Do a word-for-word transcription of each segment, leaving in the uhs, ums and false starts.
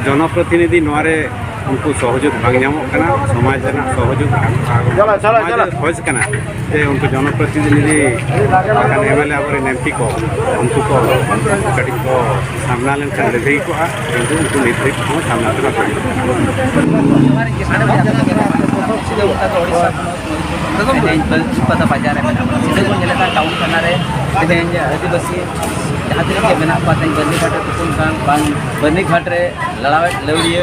ᱡᱚᱱᱚᱯᱨᱚᱛᱤᱱᱤᱫᱷᱤ ᱱᱚᱣᱟ ᱨᱮ ᱩᱱᱠᱩ ᱥᱚᱦᱚᱡᱳᱜᱽ ᱵᱟᱝ ᱧᱟᱢᱚᱜ ᱠᱟᱱᱟ, ᱥᱚᱢᱟᱡᱽ ᱨᱮᱱᱟᱜ ᱥᱚᱦᱚᱡᱳᱜᱽ ᱟᱨ ᱥᱚᱢᱟᱡᱽ ᱨᱮ ᱠᱷᱚᱡᱽ ᱠᱟᱱᱟ ᱡᱮ ᱩᱱᱠᱩ ᱡᱚᱱᱚᱯᱨᱚᱛᱤᱱᱤᱫᱷᱤ ᱵᱟᱠᱷᱟᱱ ᱮᱢ ᱮᱞ ᱮ ᱟᱵᱚᱨᱮᱱ ᱮᱢ ᱯᱤ ᱠᱚ, ᱩᱱᱠᱩ ᱠᱚ ᱠᱟᱹᱴᱤᱡ ᱠᱚ ᱥᱟᱢᱱᱟ ᱞᱮᱱᱠᱷᱟᱱ ᱞᱟᱹᱞᱦᱟᱹᱭ ᱠᱚᱜᱼᱟ, ᱠᱤᱱᱛᱩ ᱩᱱᱠᱩ ᱱᱤᱛ ᱫᱷᱟᱹᱵᱤᱡ ᱦᱚᱸ ᱥᱟᱢᱱᱟ ᱛᱮ ᱵᱟᱠᱚ ᱦᱤᱡᱩᱜ ᱠᱟᱱᱟ᱾ ᱥᱤᱫᱷᱟᱹ ᱜᱚᱴᱟ ᱫᱚ ᱳᱰᱤᱥᱟ ᱯᱚᱱᱚᱛ ᱢᱚᱭᱩᱨᱵᱷᱚᱸᱡᱽ ᱯᱟᱛᱟ ᱵᱟᱡᱟᱨ ᱨᱮ ᱢᱮᱱᱟᱜ ᱵᱚᱱᱟ᱾ ᱥᱤᱫᱷᱟᱹ ᱵᱚᱱ ᱧᱮᱞᱮᱫ ᱠᱟᱱ ᱴᱟᱣᱩᱱ ᱛᱷᱟᱱᱟ ᱨᱮ ᱛᱮᱦᱮᱧ ᱟᱹᱫᱤᱵᱟᱹᱥᱤ ᱡᱟᱦᱟᱸ ᱛᱤᱱᱟᱹᱜ ᱜᱮ ᱢᱮᱱᱟᱜ ᱠᱚᱣᱟ, ᱛᱮᱦᱮᱧ ᱵᱟᱹᱨᱱᱤ ᱜᱷᱟᱴ ᱨᱮ ᱛᱩᱯᱩᱱ ᱠᱟᱱ, ᱵᱟᱝ ᱵᱟᱹᱨᱱᱤ ᱜᱷᱟᱴ ᱨᱮ ᱞᱟᱲᱟᱣᱮᱫ ᱞᱟᱹᱣᱲᱤᱭᱟᱹ,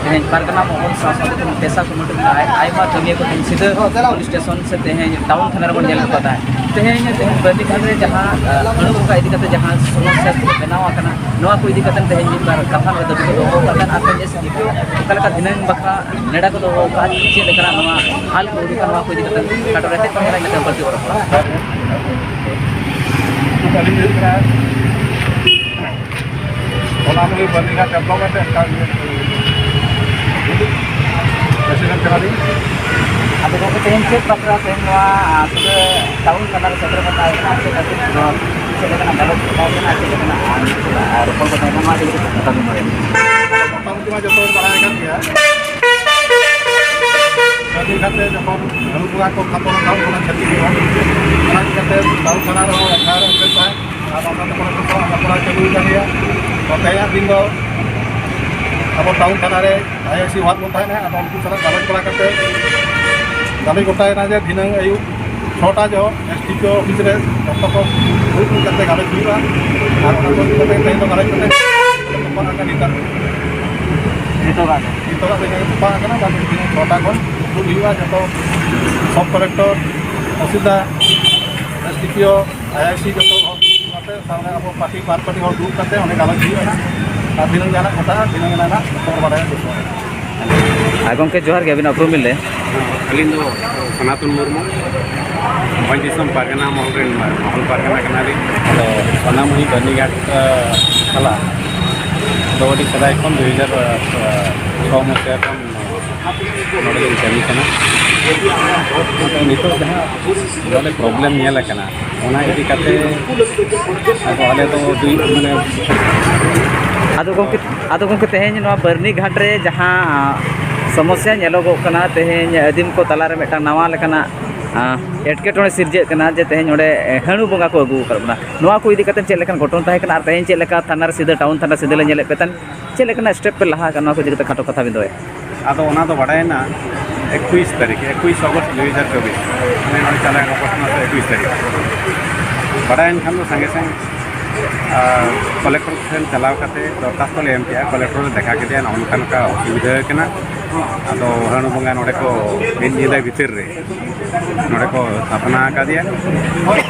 ᱛᱮᱦᱮᱧ ᱯᱟᱨᱜᱟᱱᱟ ᱢᱚᱦᱚᱞ ᱥᱟᱶ ᱥᱟᱶᱛᱮ ᱛᱮᱦᱮᱧ ᱯᱮᱥᱟ ᱠᱚᱢᱤᱴᱤ ᱨᱮᱱᱟᱜ ᱟᱭ-, ᱟᱭᱢᱟ ᱠᱟᱹᱢᱤᱭᱟᱹ ᱠᱚ ᱛᱮᱦᱮᱧ ᱥᱤᱫᱷᱟᱹ ᱯᱩᱞᱤᱥ ᱥᱴᱮᱥᱚᱱ ᱥᱮ ᱛᱮᱦᱮᱧ ᱴᱟᱣᱩᱱ ᱛᱷᱟᱱᱟ ᱨᱮᱵᱚᱱ ᱧᱮᱞᱮᱫ ᱠᱚ ᱛᱟᱦᱮᱸᱫ᱾ ᱛᱮᱦᱮᱧ, ᱛᱮᱦᱮᱧ ᱵᱟᱹᱨᱱᱤ ᱜᱷᱟᱴ ᱨᱮ ᱡᱟᱦᱟᱸ, ᱟᱹ, ᱦᱟᱹᱬᱩ ᱵᱚᱸᱜᱟ ᱤᱫᱤ ᱠᱟᱛᱮ ᱡᱟᱦᱟᱸ ᱥᱚᱢᱚᱥᱥᱟ ᱵᱮᱱᱟᱣ ᱟᱠᱟᱱᱟ, ᱱᱚᱣᱟ ᱠᱚ ᱤᱫᱤ ᱠᱟᱛᱮ ᱛᱮᱦᱮᱧ ᱢᱤᱫ ᱵᱟᱨ ᱠᱟᱛᱷᱟ ᱱᱚᱰᱮ ᱫᱚᱦᱚ ᱟᱠᱟᱫᱟ᱾ ᱟᱨ ᱛᱮᱦᱮᱧ ᱚᱠᱟ ᱞᱮᱠᱟ ᱫᱷᱤᱱᱟᱹᱝ ᱵᱟᱠᱷᱨᱟ ᱱᱮᱰᱟ ᱠᱚ ᱫᱚᱦᱚ ᱟᱠᱟᱫᱼᱟ, ᱪᱮᱫ ᱞᱮᱠᱟᱱᱟᱜ ᱱᱚᱣᱟ ᱦᱟᱞ ᱠᱚ ᱩᱰᱩᱠᱟ, ᱱᱚᱣᱟ ᱠᱚ ᱤᱫᱤ ᱠᱟᱛᱮ ᱠᱷᱟᱴᱚ ᱨᱮ ᱪᱮᱫ ᱠᱚ ᱧᱮᱞᱟ, ᱤᱱᱟᱹ ᱛᱟᱭᱚᱢ ᱵᱟᱹᱲᱛᱤ ᱵᱚᱱ ᱨᱚᱯᱚᱲᱟ᱾ ᱟᱹᱞᱤᱧ ᱦᱩᱭᱩᱜ ᱠᱟᱱᱟ ᱚᱱᱟ ᱱᱩᱭ ᱵᱟᱹᱨᱱᱤᱜᱷᱟᱴ ᱰᱮᱵᱷᱞᱚᱯᱢᱮᱱᱴ ᱮᱱᱠᱷᱟᱱ ᱯᱨᱮᱥᱤᱰᱮᱱᱴ ᱠᱟᱱᱟᱞᱤᱧ᱾ ᱟᱫᱚ ᱜᱚᱢᱠᱮ, ᱛᱮᱦᱮᱧ ᱪᱮᱫ ᱵᱟᱠᱷᱨᱟ ᱛᱮᱦᱮᱧ ᱱᱚᱣᱟ, ᱟᱸ, ᱥᱩᱫᱷᱟᱹ ᱴᱟᱣᱩᱱ ᱛᱟᱞᱟ ᱨᱮ ᱥᱮᱴᱮᱨ ᱠᱟᱛᱮ ᱦᱮᱡ ᱠᱟᱱᱟ, ᱪᱮᱫ ᱠᱷᱟᱹᱛᱤᱨ ᱱᱚᱣᱟ ᱪᱮᱫ ᱞᱮᱠᱟᱱᱟᱜ ᱜᱟᱞᱚᱪ ᱠᱚ ᱛᱟᱦᱮᱸ ᱠᱟᱱᱟ, ᱪᱮᱫ ᱞᱮᱠᱟᱱᱟᱜ, ᱟᱸ, ᱨᱚᱯᱚᱲ ᱠᱚ ᱛᱟᱦᱮᱸ ᱠᱟᱱᱟ, ᱱᱚᱣᱟ ᱤᱫᱤ ᱠᱟᱛᱮ ᱠᱟᱛᱷᱟ ᱵᱤᱱ ᱵᱟᱲᱟᱭᱟ? ᱢᱚᱴᱟᱢᱩᱴᱤ ᱢᱟ ᱡᱚᱛᱚ ᱵᱚᱱ ᱵᱟᱲᱟᱭ ᱟᱠᱟᱫ ᱜᱮᱭᱟ᱾ ᱵᱟᱹᱨᱱᱤᱜᱷᱟᱴ ᱨᱮ ᱡᱚᱠᱷᱚᱱ ᱦᱟᱹᱬᱩ ᱵᱚᱸᱜᱟ ᱠᱚ ᱛᱷᱟᱯᱚᱱ ᱟᱠᱟᱫ ᱵᱚᱱᱟ ᱪᱷᱟᱹᱛᱤᱠ ᱠᱚ, ᱚᱱᱟ ᱤᱫᱤ ᱠᱟᱛᱮ ᱴᱟᱣᱩᱱ ᱛᱷᱟᱱᱟ ᱨᱮᱦᱚᱸ ᱮᱯᱷ ᱟᱭ ᱟᱨ ᱮᱢ ᱞᱮᱫ ᱛᱟᱦᱮᱸᱫ᱾ ᱟᱨ ᱚᱱᱟ ᱫᱚ ᱠᱚᱲᱟ ᱠᱚ ᱥᱟᱞᱟᱜ ᱜᱟᱯᱟᱞᱢᱟᱨᱟᱣ ᱪᱟᱹᱞᱩ ᱟᱠᱟᱱ ᱜᱮᱭᱟ᱾ ᱛᱚ, ᱛᱮᱦᱮᱧᱟᱜ ᱫᱤᱱ ᱫᱚ ᱟᱵᱚ ᱴᱟᱣᱩᱱ ᱛᱷᱟᱱᱟ ᱨᱮ ᱟᱭ ᱟᱭ ᱥᱤ ᱦᱚᱦᱚᱣᱟᱫ ᱵᱚᱱ ᱛᱟᱦᱮᱱᱟ᱾ ᱟᱫᱚ ᱩᱱᱠᱩ ᱥᱟᱞᱟᱜ ᱜᱟᱞᱚᱪ ᱵᱟᱲᱟ ᱠᱟᱛᱮ ᱜᱟᱞᱚᱪ ᱜᱚᱴᱟᱭᱮᱱᱟ ᱡᱮ ᱫᱷᱤᱱᱟᱹᱝ ᱟᱹᱭᱩᱵ ᱪᱷᱚᱴᱟ ᱡᱚᱦᱚᱜ S D P O office ᱨᱮ ᱡᱚᱛᱚ ᱠᱚ ᱫᱩᱲᱩᱵ ᱠᱟᱛᱮ ᱜᱟᱞᱚᱪ ᱦᱩᱭᱩᱜᱼᱟ᱾ ᱟᱨ ᱚᱱᱟ ᱠᱚ ᱤᱫᱤ ᱠᱟᱛᱮ ᱛᱮᱦᱮᱧ ᱫᱚ ᱜᱟᱞᱚᱪ ᱠᱟᱛᱮ ᱛᱚᱯᱟᱜ ᱟᱠᱟᱱᱟ ᱱᱮᱛᱟᱨ᱾ ᱱᱤᱛᱚᱜᱟᱜ ᱫᱚ? ᱱᱤᱛᱚᱜᱟᱜ ᱫᱚ ᱤᱱᱟᱹ ᱜᱮ ᱛᱚᱯᱟᱜ ᱟᱠᱟᱱᱟ᱾ ᱵᱟᱫ ᱵᱟᱹᱠᱤ ᱫᱤᱱ ᱪᱷᱚᱴᱟ ᱠᱷᱚᱱ ᱫᱩᱲᱩᱵ ᱦᱩᱭᱩᱜᱼᱟ᱾ ᱡᱚᱛᱚ ᱥᱚᱵ ᱠᱚᱞᱮᱠᱴᱚᱨ, ᱛᱟᱥᱤᱞᱫᱟᱨ, ᱮᱥ ᱰᱤ ᱯᱤ ᱳ, ᱟᱭ ᱟᱭ ᱥᱤ ᱡᱚᱛᱚ ᱦᱚᱲ ᱫᱩᱲᱩᱵ ᱠᱟᱛᱮ, ᱛᱟᱨᱢᱟᱱᱮ ᱟᱵᱚ ᱯᱟᱨᱴᱤ ᱵᱟᱨ ᱯᱟᱨᱴᱤ ᱦᱚᱲ ᱫᱩᱲᱩᱵ ᱠᱟᱛᱮ ᱚᱸᱰᱮ ᱜᱟᱞᱚᱪ ᱦᱩᱭᱩᱜᱼᱟ᱾ ᱟᱨ ᱫᱷᱤᱱᱟᱹᱝ ᱡᱟᱦᱟᱱᱟᱜ ᱜᱷᱚᱴᱟᱜᱼᱟ, ᱫᱷᱤᱱᱟᱹᱝ ᱨᱮᱱᱟᱜ ᱠᱷᱚᱵᱚᱨ ᱵᱟᱲᱟᱭ ᱦᱚᱪᱚ ᱠᱚᱣᱟ᱾ ᱟᱨ ᱜᱚᱢᱠᱮ, ᱡᱚᱦᱟᱨ ᱜᱮ, ᱟᱹᱵᱤᱱᱟᱜ ᱩᱯᱨᱩᱢ ᱵᱤᱱ ᱞᱟᱹᱭᱟ? ᱟᱹᱞᱤᱧ ᱫᱚ ᱥᱚᱱᱟᱛᱚᱱ ᱢᱩᱨᱢᱩ, ᱵᱷᱚᱸᱡᱽ ᱫᱤᱥᱚᱢ ᱯᱟᱨᱜᱟᱱᱟ ᱢᱚᱦᱚᱞ ᱨᱮᱱ ᱢᱚᱦᱚᱞ ᱯᱟᱨᱜᱟᱱᱟ ᱠᱟᱱᱟᱞᱤᱧ᱾ ᱟᱫᱚ ᱥᱚᱱᱟᱢᱩᱦᱤ ᱵᱟᱹᱨᱱᱤᱜᱷᱟᱴ, ᱟᱸ, ᱛᱟᱞᱟ ᱫᱚ ᱟᱹᱰᱤ ᱥᱮᱫᱟᱭ ᱠᱷᱚᱱ ᱫᱩ ᱦᱟᱡᱟᱨ ᱪᱷᱚ ᱢᱚᱥᱤᱦᱟ ᱠᱷᱚᱱ ᱱᱚᱰᱮ ᱞᱤᱧ ᱠᱟᱹᱢᱤ ᱠᱟᱱᱟ᱾ ᱟᱫᱚ ᱱᱤᱛᱚᱜ ᱡᱟᱦᱟᱸ ᱱᱚᱰᱮ ᱯᱨᱚᱵᱞᱮᱢ ᱧᱮᱞ ᱟᱠᱟᱱᱟ, ᱚᱱᱟ ᱤᱫᱤ ᱠᱟᱛᱮ ᱟᱫᱚ ᱟᱞᱮ ᱫᱚ ᱫᱩᱭ, ᱢᱟᱱᱮ, ᱟᱫᱚ ᱜᱚᱢᱠᱮ, ᱟᱫᱚ ᱜᱚᱢᱠᱮ, ᱛᱮᱦᱮᱧ ᱱᱚᱣᱟ ᱵᱟᱹᱨᱱᱤ ᱜᱷᱟᱴ ᱨᱮ ᱡᱟᱦᱟᱸ ᱥᱚᱢᱚᱥᱥᱟ ᱧᱮᱞᱚᱜᱚᱜ ᱠᱟᱱᱟ, ᱛᱮᱦᱮᱧ ᱟᱹᱫᱤᱢ ᱠᱚ ᱛᱟᱞᱟᱨᱮ ᱢᱤᱫᱴᱟᱝ ᱱᱟᱣᱟ ᱞᱮᱠᱟᱱᱟᱜ, ᱟᱸ, ᱮᱴᱠᱮᱴᱚᱬᱮ ᱥᱤᱨᱡᱟᱹᱜ ᱠᱟᱱᱟ ᱡᱮ ᱛᱮᱦᱮᱧ ᱚᱸᱰᱮ ᱦᱟᱹᱬᱩ ᱵᱚᱸᱜᱟ ᱠᱚ ᱟᱹᱜᱩ ᱟᱠᱟᱫ ᱵᱚᱱᱟ᱾ ᱱᱚᱣᱟ ᱠᱚ ᱤᱫᱤ ᱠᱟᱛᱮ ᱪᱮᱫ ᱞᱮᱠᱟᱱ ᱜᱷᱚᱴᱚᱱ ᱛᱟᱦᱮᱸ ᱠᱟᱱᱟ ᱟᱨ ᱛᱮᱦᱮᱧ ᱪᱮᱫ ᱞᱮᱠᱟ ᱛᱷᱟᱱᱟ ᱨᱮ ᱥᱤᱫᱟᱹ, ᱴᱟᱣᱩᱱ ᱛᱷᱟᱱᱟ ᱨᱮ ᱥᱤᱫᱟᱹ ᱞᱮ ᱧᱮᱞᱮᱫ ᱯᱮ ᱛᱟᱦᱮᱸᱫ, ᱪᱮᱫ ᱞᱮᱠᱟᱱᱟᱜ ᱥᱴᱮᱯ ᱯᱮ ᱞᱟᱦᱟ ᱟᱠᱟᱫ, ᱱᱚᱣᱟ ᱠᱚ ᱤᱫᱤ ᱠᱟᱛᱮ ᱠᱷᱟᱴᱚ ᱠᱟᱛᱷᱟ ᱵᱤᱱ ᱫᱚᱦᱚᱭᱟ? ᱟᱫᱚ ᱚᱱᱟ ᱫᱚ ᱵᱟᱰᱟᱭᱮᱱᱟ ᱮᱠᱩᱥ ᱛᱟᱹᱨᱤᱠᱷ, ᱮᱠᱩᱥ ᱚᱜᱚᱥᱴ ᱫᱩ ᱦᱟᱡᱟᱨ ᱪᱚᱵᱵᱤᱥ, ᱢᱟᱱᱮ ᱱᱚᱜᱼᱚᱭ ᱪᱟᱞᱟᱣᱮᱱ ᱚᱜᱚᱥᱴ ᱢᱟᱥ ᱮᱠᱩᱥ ᱛᱟᱹᱨᱤᱠᱷ᱾ ᱵᱟᱰᱟᱭᱮᱱ ᱠᱷᱟᱱ ᱫᱚ ᱥᱟᱸᱜᱮ ᱥᱟᱸᱜᱮ, ᱟᱨ, ᱠᱚᱞᱮᱠᱴᱚᱨ ᱴᱷᱮᱱ ᱪᱟᱞᱟᱣ ᱠᱟᱛᱮ ᱫᱚᱨᱠᱷᱟᱥᱛᱚ ᱞᱮ ᱮᱢ ᱠᱮᱜᱼᱟ, ᱠᱚᱞᱮᱠᱴᱚᱨ ᱞᱮ ᱫᱮᱠᱷᱟ ᱠᱮᱫᱮᱭᱟ, ᱱᱚᱜᱼᱚ ᱱᱚᱝᱠᱟ ᱱᱚᱝᱠᱟ ᱚᱥᱩᱵᱤᱫᱷᱟ ᱠᱟᱱᱟ᱾ ᱟᱫᱚ ᱦᱟᱹᱬᱩ ᱵᱚᱸᱜᱟ ᱱᱚᱰᱮ ᱠᱚ ᱢᱤᱫ ᱧᱤᱫᱟᱹ ᱵᱷᱤᱛᱤᱨ ᱨᱮ ᱱᱚᱰᱮ ᱠᱚ ᱛᱷᱟᱯᱱᱟ ᱟᱠᱟᱫᱮᱭᱟ᱾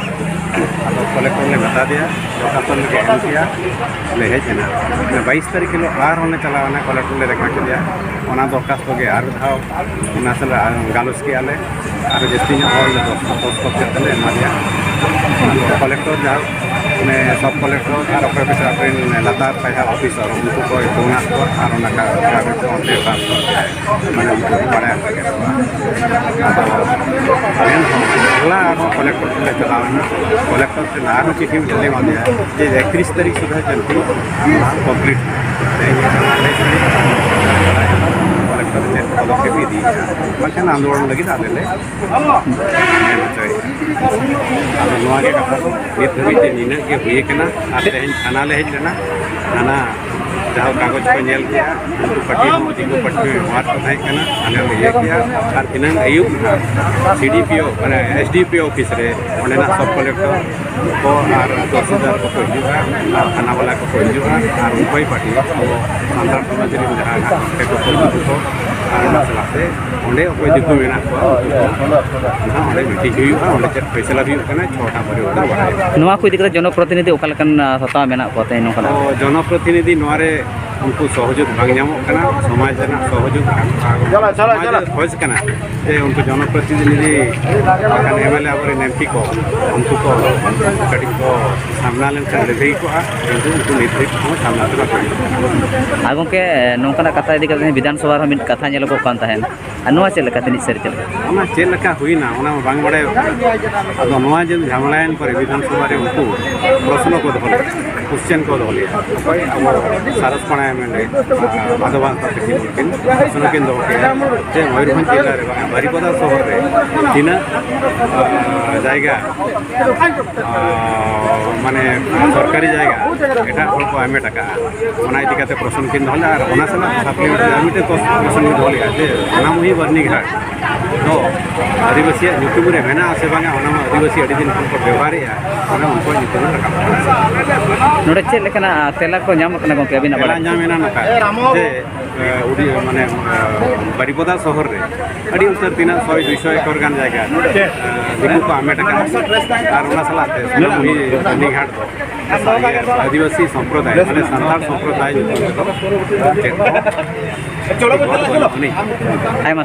ᱟᱫᱚ ᱠᱚᱞᱮᱠᱴᱚᱨ ᱞᱮ ᱢᱮᱛᱟ ᱫᱮᱭᱟ, ᱫᱚᱨᱠᱷᱟᱥᱛᱚ ᱞᱮ ᱮᱢ ᱠᱮᱜᱼᱟ, ᱞᱮ ᱦᱮᱡ ᱮᱱᱟ᱾ ᱚᱱᱟ ᱵᱟᱭᱤᱥ ᱛᱟᱹᱨᱤᱠᱷ ᱦᱤᱞᱳᱜ ᱟᱨᱦᱚᱸ ᱞᱮ ᱪᱟᱞᱟᱣ ᱮᱱᱟ, ᱠᱚᱞᱮᱠᱴᱚᱨ ᱞᱮ ᱫᱮᱠᱷᱟ ᱠᱮᱫᱮᱭᱟ᱾ ᱚᱱᱟ ᱫᱚᱨᱠᱷᱟᱥᱛᱚ ᱜᱮ ᱟᱨ ᱫᱷᱟᱣ ᱚᱱᱟ ᱥᱟᱞᱟᱜ ᱜᱟᱞᱚᱪ ᱠᱮᱜᱼᱟ ᱞᱮ, ᱟᱨ ᱡᱟᱹᱥᱛᱤ ᱧᱚᱜ ᱦᱚᱲ ᱞᱮ ᱫᱚᱥ ᱫᱚᱥ ᱠᱚ ᱠᱟᱛᱮ ᱞᱮ ᱮᱢᱟ ᱫᱮᱭᱟ᱾ ᱠᱚᱞᱮᱠᱴᱚᱨ ᱡᱟᱦᱟᱸ, ᱢᱟᱱᱮ, ᱥᱟᱵ ᱠᱚᱞᱮᱠᱴᱚᱨ ᱟᱨ ᱚᱠᱚᱭ ᱠᱚ ᱟᱠᱚᱨᱮᱱ ᱞᱟᱛᱟᱨ ᱯᱟᱭᱦᱟ ᱚᱯᱷᱤᱥᱟᱨ, ᱩᱱᱠᱩ ᱠᱚ ᱮᱛᱚᱢ ᱟᱠᱟᱫ ᱠᱚᱣᱟ ᱟᱨ ᱚᱱᱟ ᱠᱟ-, ᱠᱟᱜᱚᱡᱽ ᱫᱚ ᱚᱱᱛᱮ ᱴᱨᱟᱱᱥᱯᱷᱟᱨ ᱠᱮᱜᱼᱟ᱾ ᱢᱟᱱᱮ, ᱩᱱᱠᱩ ᱠᱚ ᱵᱟᱲᱟᱭ ᱦᱚᱪᱚ ᱠᱮᱫ ᱠᱚᱣᱟ᱾ ᱟᱫᱚ ᱮᱱᱦᱚᱸ ᱦᱚᱞᱟ ᱟᱨᱦᱚᱸ ᱠᱚᱞᱮᱠᱴᱚᱨ ᱴᱷᱮᱱ ᱞᱮ ᱪᱟᱞᱟᱣ ᱮᱱᱟ᱾ ᱠᱚᱞᱮᱠᱴᱚᱨ ᱴᱷᱮᱱ ᱟᱨᱦᱚᱸ ᱪᱤᱴᱷᱤ ᱢᱤᱫᱴᱮᱱ ᱞᱮ ᱮᱢᱟ ᱫᱮᱭᱟ ᱡᱮ ᱮᱠᱛᱨᱤᱥ ᱛᱟᱹᱨᱤᱠᱷ ᱥᱩᱫᱷᱟᱹ ᱡᱮᱱᱚ ᱠᱚᱢᱯᱞᱤᱴ᱾ ᱛᱮᱦᱮᱧ ᱟᱴᱷᱟᱭᱤᱥ ᱛᱟᱹᱨᱤᱠᱷ, ᱠᱚᱞᱮᱠᱴᱚᱨ ᱪᱮᱫ ᱯᱚᱫᱚᱠᱷᱮᱯ ᱤᱫᱤᱭᱮᱫᱟ, ᱵᱟᱝᱠᱷᱟᱱ ᱟᱱᱫᱳᱞᱚᱱ ᱞᱟᱹᱜᱤᱫ ᱟᱞᱮ ᱞᱮ ᱢᱮᱱ ᱦᱚᱪᱚᱭᱮᱫᱟ᱾ ᱟᱫᱚ ᱱᱚᱣᱟ ᱜᱮ ᱠᱟᱛᱷᱟ ᱫᱚ, ᱱᱤᱛ ᱫᱷᱟᱹᱵᱤᱡ ᱛᱮ ᱱᱤᱱᱟᱹᱜ ᱜᱮ ᱦᱩᱭ ᱟᱠᱟᱱᱟ᱾ ᱟᱨ ᱛᱮᱦᱮᱧ ᱛᱷᱟᱱᱟ ᱞᱮ ᱦᱮᱡ ᱞᱮᱱᱟ, ᱛᱷᱟᱱᱟ ᱡᱟᱦᱟᱸ ᱠᱟᱜᱚᱡᱽ ᱠᱚ ᱧᱮᱞ ᱠᱮᱜᱼᱟ, ᱩᱱᱠᱩ ᱯᱟᱹᱴᱤ ᱦᱚᱸ ᱫᱤᱠᱩ ᱯᱟᱹᱴᱤ ᱦᱚᱸ ᱟᱨ ᱠᱚ ᱛᱟᱦᱮᱸ ᱠᱟᱱᱟ, ᱟᱞᱮ ᱞᱮ ᱤᱭᱟᱹ ᱠᱮᱜᱼᱟ᱾ ᱟᱨ ᱮᱱᱟᱝ ᱟᱹᱭᱩᱵ ᱱᱟᱦᱟᱜ ᱥᱤ ᱰᱤ ᱯᱤ ᱳ, ᱢᱟᱱᱮ, S D P O office ᱨᱮ ᱚᱸᱰᱮᱱᱟᱜ ᱥᱟᱵ ᱠᱚᱞᱮᱠᱴᱚᱨ ᱠᱚ ᱟᱨ ᱛᱚᱦᱥᱤᱞᱫᱟᱨ ᱠᱚᱠᱚ ᱦᱤᱡᱩᱜᱼᱟ ᱟᱨ ᱛᱷᱟᱱᱟ ᱵᱟᱞᱟ ᱠᱚᱠᱚ ᱦᱤᱡᱩᱜᱼᱟ ᱟᱨ ᱩᱱᱠᱩᱭ ᱯᱟᱹᱴᱤ ᱟᱵᱚ ᱥᱟᱱᱛᱟᱲ ᱥᱚᱢᱟᱡᱽ ᱨᱮᱱ ᱡᱟᱦᱟᱸ ᱜᱷᱟᱴ ᱠᱚ ᱩᱱᱠᱩ ᱠᱚ ᱟᱨ ᱚᱱᱟ ᱥᱟᱞᱟᱜ ᱛᱮ ᱚᱸᱰᱮ ᱚᱠᱚᱭ ᱫᱤᱠᱩ ᱢᱮᱱᱟᱜ ᱠᱚᱣᱟ, ᱩᱱᱠᱩ ᱠᱚ ᱱᱟᱦᱟᱜ ᱚᱸᱰᱮ ᱢᱤᱴᱤᱝ ᱦᱩᱭᱩᱜᱼᱟ, ᱚᱸᱰᱮ ᱪᱮᱫ ᱯᱷᱚᱭᱥᱟᱞᱟ ᱦᱩᱭᱩᱜ ᱠᱟᱱᱟ, ᱪᱷᱚᱴᱟ ᱯᱚᱨᱮ ᱚᱱᱟ ᱵᱟᱲᱟᱭᱚᱜᱼᱟ᱾ ᱱᱚᱣᱟ ᱠᱚ ᱤᱫᱤ ᱠᱟᱛᱮ ᱡᱚᱱᱚᱯᱨᱚᱛᱤᱱᱤᱫᱷᱤ ᱚᱠᱟ ᱞᱮᱠᱟᱱ, ᱟ, ᱥᱟᱛᱟᱣ ᱢᱮᱱᱟᱜ ᱠᱚᱣᱟ ᱛᱮᱦᱮᱧ ᱱᱚᱝᱠᱟᱱᱟᱜ? ᱛᱚ, ᱡᱚᱱᱚᱯᱨᱚᱛᱤᱱᱤᱫᱷᱤ ᱱᱚᱣᱟ ᱨᱮ ᱩᱱᱠᱩ ᱥᱚᱦᱚᱡᱳᱜᱽ ᱵᱟᱝ ᱧᱟᱢᱚᱜ ᱠᱟᱱᱟ, ᱥᱚᱢᱟᱡᱽ ᱨᱮᱱᱟᱜ ᱥᱚᱦᱚᱡᱳᱜᱽ ᱟᱨ ᱥᱚᱢᱟᱡᱽ ᱨᱮ ᱠᱷᱚᱡᱽ ᱠᱟᱱᱟ ᱡᱮ ᱩᱱᱠᱩ ᱡᱚᱱᱚᱯᱨᱚᱛᱤᱱᱤᱫᱷᱤ ᱵᱟᱠᱷᱟᱱ ᱮᱢ ᱮᱞ ᱮ ᱟᱵᱚᱨᱮᱱ ᱮᱢ ᱯᱤ ᱠᱚ ᱩᱱᱠᱩ ᱠᱚ ᱠᱟᱹᱴᱤᱡ ᱠᱚ ᱥᱟᱢᱱᱟ ᱞᱮᱱᱠᱷᱟᱱ ᱞᱟᱹᱞᱦᱟᱹᱭ ᱠᱚᱜᱼᱟ, ᱠᱤᱱᱛᱩ ᱩᱱᱠᱩ ᱱᱤᱛ ᱫᱷᱟᱹᱵᱤᱡ ᱦᱚᱸ ᱥᱟᱢᱱᱟ ᱛᱮ ᱵᱟᱠᱚ ᱦᱤᱡᱩᱜ ᱠᱟᱱᱟ᱾ ᱟᱨ ᱜᱚᱢᱠᱮ, ᱱᱚᱝᱠᱟᱱᱟᱜ ᱠᱟᱛᱷᱟ ᱤᱫᱤ ᱠᱟᱛᱮ ᱵᱤᱫᱷᱟᱱ ᱥᱚᱵᱷᱟ ᱨᱮᱦᱚᱸ ᱢᱤᱫ ᱠᱟᱛᱷᱟ ᱧᱮᱞ ᱧᱮᱞᱚᱜᱚᱜ ᱠᱟᱱ ᱛᱟᱦᱮᱸᱫ᱾ ᱟᱨ ᱱᱚᱣᱟ ᱪᱮᱫ ᱞᱮᱠᱟ ᱛᱤᱱᱟᱹᱜ ᱥᱟᱹᱨᱤ ᱪᱮᱫ ᱞᱮᱠᱟ? ᱚᱱᱟ ᱪᱮᱫ ᱞᱮᱠᱟ ᱦᱩᱭᱱᱟ ᱚᱱᱟ ᱢᱟ ᱵᱟᱝ ᱵᱟᱲᱟᱭᱚᱜ ᱠᱟᱱᱟ᱾ ᱟᱫᱚ ᱱᱚᱣᱟ ᱡᱮ ᱡᱷᱟᱢᱮᱞᱟᱭᱮᱱ ᱯᱚᱨᱮ ᱵᱤᱫᱷᱟᱱ ᱥᱚᱵᱷᱟ ᱨᱮ ᱩᱱᱠᱩ ᱯᱨᱚᱥᱱᱚ ᱠᱚ ᱫᱚᱦᱚ ᱞᱮᱫᱟ, ᱠᱚᱥᱪᱮᱱ ᱠᱚ ᱫᱚᱦᱚ ᱞᱮᱫᱟ, ᱚᱠᱚᱭ ᱟᱵᱚ ᱥᱟᱨᱚᱥ ᱯᱟᱲᱟ ᱮᱢ ᱮᱞ ᱮ ᱢᱟᱫᱷᱚᱵᱟᱱᱛᱟ ᱛᱟᱹᱠᱤᱱ ᱩᱱᱠᱤᱱ ᱯᱨᱚᱥᱱᱚ ᱠᱤᱱ ᱫᱚᱦᱚ ᱠᱮᱫᱟ ᱡᱮ ᱢᱚᱭᱩᱨᱵᱷᱚᱸᱡᱽ ᱡᱮᱞᱟ ᱨᱮ ᱵᱟᱝ ᱵᱟᱨᱤᱯᱟᱫᱟ ᱥᱚᱦᱚᱨ ᱨᱮ ᱛᱤᱱᱟᱹᱜ ᱟᱸ, ᱡᱟᱭᱜᱟ ᱟᱸ, ᱢᱟᱱᱮ ᱥᱚᱨᱠᱟᱨᱤ ᱡᱟᱭᱜᱟ ᱮᱴᱟᱜ ᱦᱚᱲ ᱠᱚ ᱦᱟᱢᱮᱴ ᱟᱠᱟᱫᱼᱟ, ᱚᱱᱟ ᱤᱫᱤ ᱠᱟᱛᱮ ᱯᱨᱚᱥᱱᱚ ᱠᱤᱱ ᱫᱚᱦᱚ ᱞᱮᱫᱟ᱾ ᱟᱨ ᱚᱱᱟ ᱥᱟᱞᱟᱜ ᱥᱟᱯᱞᱤᱢᱮᱱᱴᱟᱨᱤ ᱟᱨ ᱢᱤᱫᱴᱮᱱ ᱯᱨᱚᱥᱱᱚ ᱠᱤᱱ ᱫᱚᱦᱚ ᱞᱮᱫᱟ ᱡᱮ ᱥᱳᱱᱟᱢᱩᱦᱤ ᱵᱟᱹᱨᱱᱤ ᱜᱷᱟᱴ ᱫᱚ ᱟᱹᱫᱤᱵᱟᱹᱥᱤᱭᱟᱜ ᱧᱩᱛᱩᱢ ᱨᱮ ᱢᱮᱱᱟᱜᱼᱟ ᱥᱮ ᱵᱟᱝᱟ, ᱚᱱᱟ ᱢᱟ ᱟᱹᱫᱤᱵᱟᱹᱥᱤ ᱟᱹᱰᱤ ᱫᱤᱱ ᱠᱷᱚᱱ ᱠᱚ ᱵᱮᱣᱦᱟᱨᱮᱫᱼᱟ, ᱚᱱᱟ ᱩᱱᱠᱩᱣᱟᱜ ᱧᱩᱛᱩᱢ ᱨᱮ ᱨᱟᱠᱟᱵ ᱠᱟᱱᱟ᱾ ᱱᱚᱰᱮ ᱪᱮᱫ ᱞᱮᱠᱟᱱᱟᱜ ᱛᱮᱞᱟ ᱠᱚ ᱧᱟᱢᱚᱜ ᱠᱟᱱᱟ ᱜᱚᱢᱠᱮ ᱟᱹᱵᱤᱱᱟᱜ ᱛᱮᱞᱟ ᱵᱟᱲᱟᱭ? ᱧᱟᱢ ᱮᱱᱟ ᱱᱚᱝᱠᱟ ᱡᱮ ᱮ, ᱩᱰᱤ ᱢᱟᱱᱮ ᱮ, ᱵᱟᱨᱤᱯᱚᱫᱟ ᱥᱚᱦᱚᱨ ᱨᱮ ᱟᱹᱰᱤ ᱩᱛᱟᱹᱨ ᱛᱤᱱᱟᱹᱜ ᱥᱚᱭ ᱫᱩᱭᱥᱚ ᱮᱠᱚᱨ ᱜᱟᱱ ᱡᱟᱭᱜᱟ ᱮ, ᱫᱤᱠᱩ ᱠᱚ ᱦᱟᱢᱮᱴ ᱟᱠᱟᱫᱼᱟ᱾ ᱟᱨ ᱚᱱᱟ ᱥᱟᱞᱟᱜ ᱛᱮ ᱥᱳᱱᱟᱢᱩᱦᱤ ᱵᱟᱹᱨᱱᱤ ᱜᱷᱟᱴ ᱫᱚ ᱥᱟᱱᱛᱟᱲ ᱥᱚᱢᱯᱨᱚᱫᱟᱭ ᱢᱟᱱᱮ ᱥᱟᱱᱛᱟᱲ ᱥᱚᱢᱯᱨᱚᱫᱟᱭ ᱧᱩᱛᱩᱢ ᱛᱮᱫᱚ ᱪᱮᱫ ᱦᱚᱸ ᱵᱟᱹᱱᱩᱜ ᱟᱹᱱᱤᱡ᱾ ᱟᱭᱢᱟ